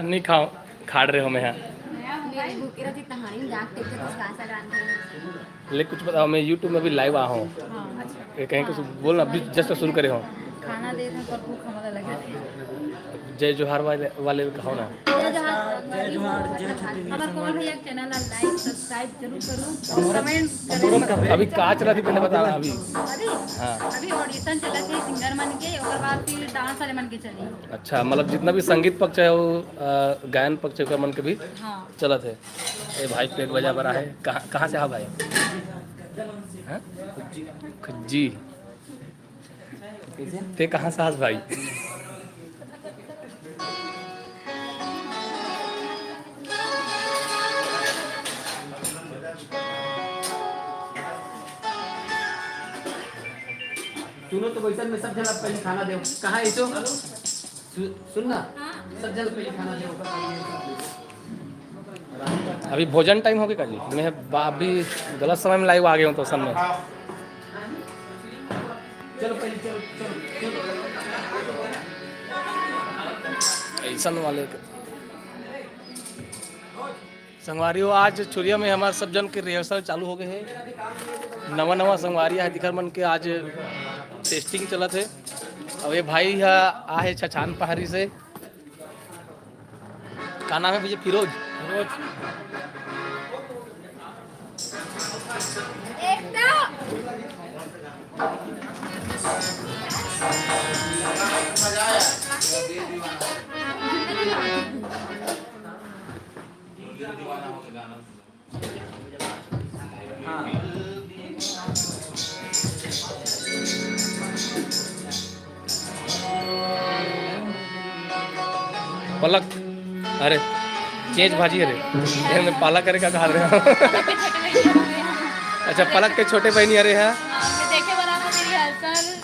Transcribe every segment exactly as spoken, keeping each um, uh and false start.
नहीं खाओ, खाड़ रहे हो मैं यहाँ। मेरे भूखे रहती तहानी जाग के तो कहाँ से डाल दे। ले कुछ बताओ, मैं YouTube में भी live आ हूँ। हाँ। ये कहीं कुछ बोलना, अभी just शुरू करे हो। खाना दे दे, पर भूख हमारा लगे। जय जोहार वाले, वाले कहो ना। जय जोहार। जय जोहार, जय छत्तीसगढ़। हमारे कौन भैया के channel ला like, subscribe जरूर करो और comment जरूर करो। अभी का चलत हे पहले बता, अभी। अभी? हाँ। अभी audition चलत हे singer मन के, ओकर बाद फिर dance वाले मन के चली। अच्छा, मतलब जितना भी संगीत पक्ष है वो, अ, गायन पक्ष के मन के भी हाँ। चलत हे। ए भाई पेट बजा बड़ा है। कहाँ, कहाँ से हा भाई? हाँ? खुज्जी। ते कहाँ से हास भाई? सुनो तो वैसन में सब झन ला पहले खाना दो। कहाँ है सो? सु-, सुन ना, सब झन ला पहले खाना दो। अभी भोजन time हो गया का जी? मैं बा-, अभी गलत समय में live आ गया हूँ तो सब में। चलो पहले, चलो, चलो, चलो। ऐसन वाले के। संगवारी हो, आज चुरिया में हमार सब झन के rehearsal चालू हो गए हे। नवा नवा संगवारी हे, दिखर मन के आज testing चलत हे। अब ये भाई हा आ हे छछान पहाड़ी से। का नाम हे भैया? फिरोज। फिरोज। पलक, अरे, चेंच भाजी, अरे, ये मैं पालक करे का कहा रहे हो? अच्छा, पलक के छोटे बहनी, अरे, है। देखे बराबर मेरी हलचल।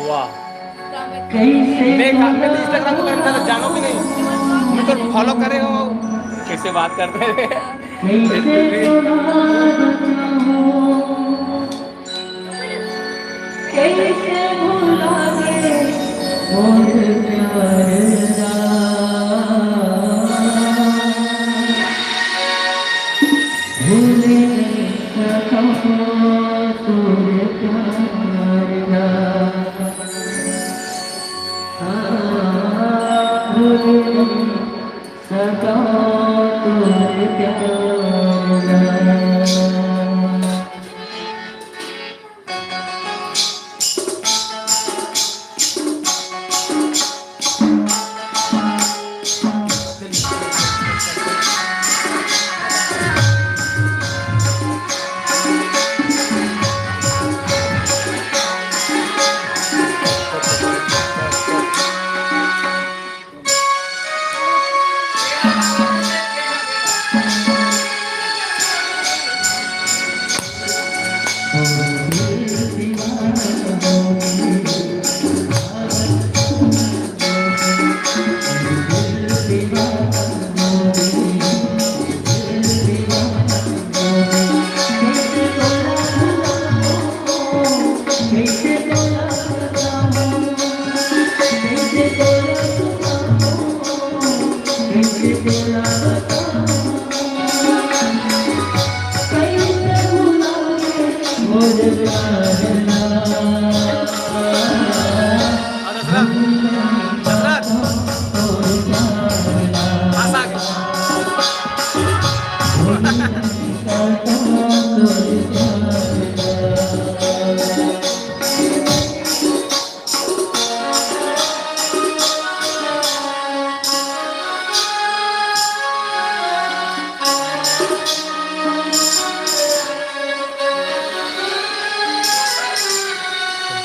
वाह। मैं का-, मैं तो Instagram को मेरे साथ जानो भी नहीं। मैं तो follow करे हो। कैसे बात करते हैं? कैसे भुला दे मोर प्यार ला, भूल नहीं सकूं तोर प्यार ला। हाँ, भूल नहीं सकूं तोर प्यार ला।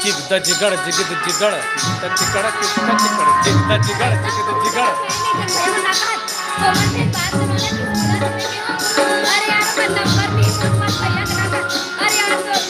जिगद जिगड़, जिगद जिगड़, जिगद जिगड़, किसका जिगड़, जिगद जिगड़, जिगद जिगड़। अरे यार, मैं नंबर भी, नंबर भैया का, अरे यार, तो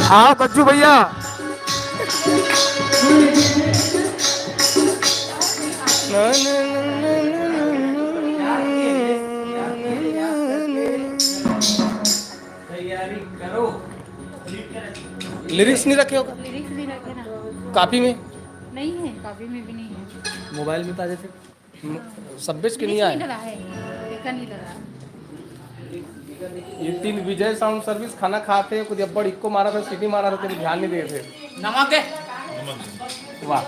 हाँ बज्जू भैया। लिरिक्स नहीं रखे होगा? लिरिक्स नहीं रखे ना। कॉपी में? नहीं है, कॉपी में भी नहीं है। मोबाइल में तो आ जाते। सब बेच के नहीं आए। ये तीन विजय साउंड सर्विस खाना खाते, कुछ अब्बड़ इक्को मारा था, सीटी मारा था, तेरे ध्यान नहीं दे थे। नमक दे। वाह,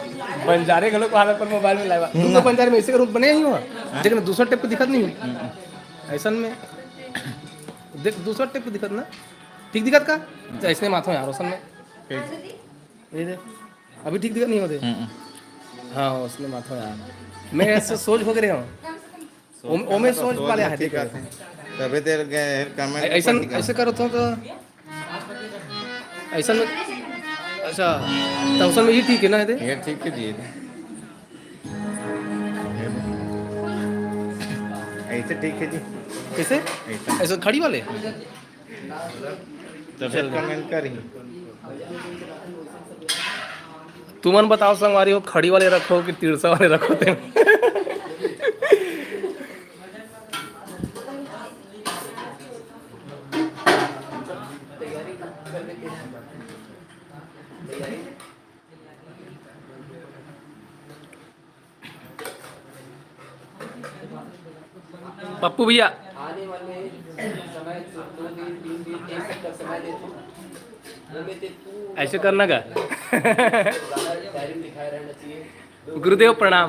बंजारे घलो को हालत पर मोबाइल में लाए बा। तुम तो बंजारे में ऐसे करूँ बने ही हो, लेकिन दूसरा टेप को दिखत नहीं हो। ऐसन में देख, दूसरा टेप को दिखत ना, ठीक दिखत का? तो ऐसने माथो यार, ओसन में। ये दे। अभी ठीक दिखत नहीं होते? हम्म। हाँ, उसने माथा यार। मैं ऐसे सोच हो गए हूँ। ओम-, ओमे सोच वाले हैं, ठीक है। तबे तेरे गए कमेंट ऐसा, ऊपर निकाल। ऐसे करो तो, तो ऐसा में, अच्छा, तो उसन में ये ठीक है ना, ये? ये ठीक है जी। ऐसे ठीक है जी। कैसे? ऐसा। ऐसा खड़ी वाले? तबे कमेंट करी। तुमन बताओ संगवारी हो, खड़ी वाले रखो कि तिरसा वाले रखो ते? पप्पू भैया। आने वाले समय, दो दिन, तीन दिन, एक सप्ताह समय दे तू। ऐसे करना का? गुरुदेव प्रणाम।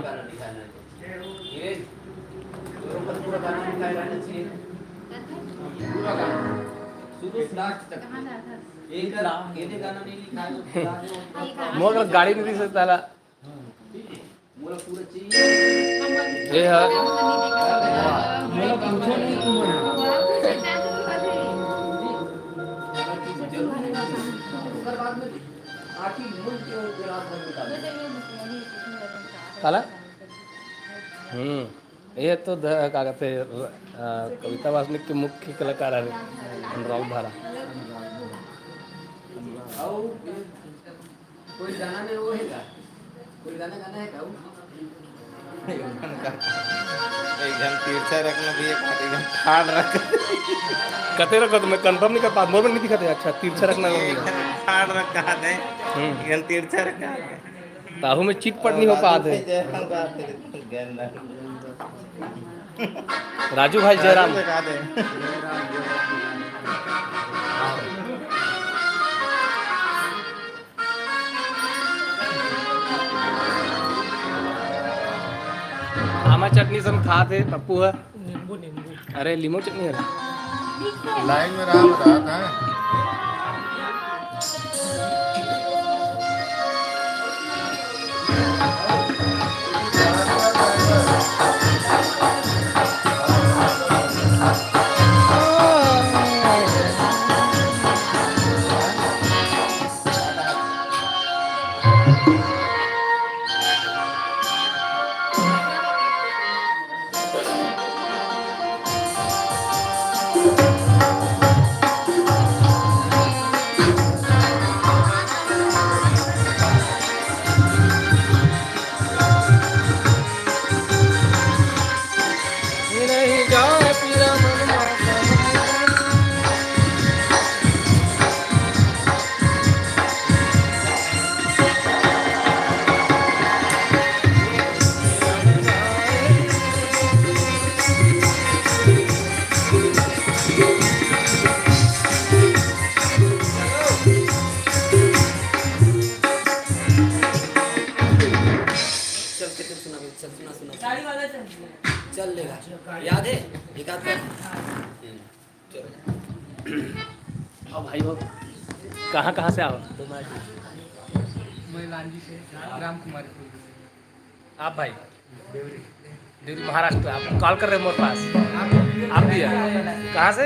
मोर गाड़ी नहीं दिखत ताला। ये है। काला? हम्म। ये तो द-, का कहते हैं, र-, अ, कविता वासनिक के मुख्य कलाकार है अनुराग धारा। कोई गाना में वो है का? कोई गाना गाना है का वो? एक झन तिरछा रखना भी, एक हाथ एक झन ठाड़ रख। कते रखो तो मैं कंफर्म नहीं कर पात, मोर में नहीं दिखत हे। अच्छा, तिरछा रखना नहीं है। एक झन ठाड़ रख कहा दे, हम्म। एक झन तिरछा रख कहा दे। ताहू में चिटपट नहीं हो पात हे। राजू भाई जयराम। आमा चटनी सन खात हे पप्पू ह। नींबू, नींबू। अरे, नींबू चटनी है। लाइन में रहा, रहा था। चल, चल, चल, सुना, चल, सुना, सुना, सुना। चल लेगा। याद है? एक आध बार। चलो। हाँ भाई हो, कहाँ, कहाँ से आओ? मैं लांजी से, राम कुमार। आप भाई? देवरी। देवरी, महाराष्ट्र। आप कॉल कर रहे हैं मोर पास? आप भी है? कहाँ से?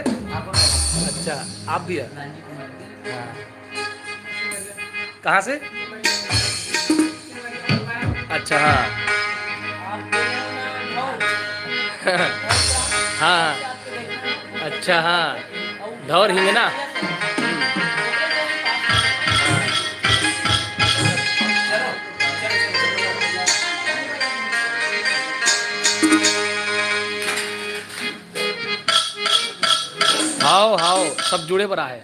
अच्छा, आप भी है? हाँ। कहाँ से? अच्छा, हाँ। हाँ, हाँ। अच्छा, हाँ। धौर हिंगना। हाव हाव, सब जुड़े बर आहे।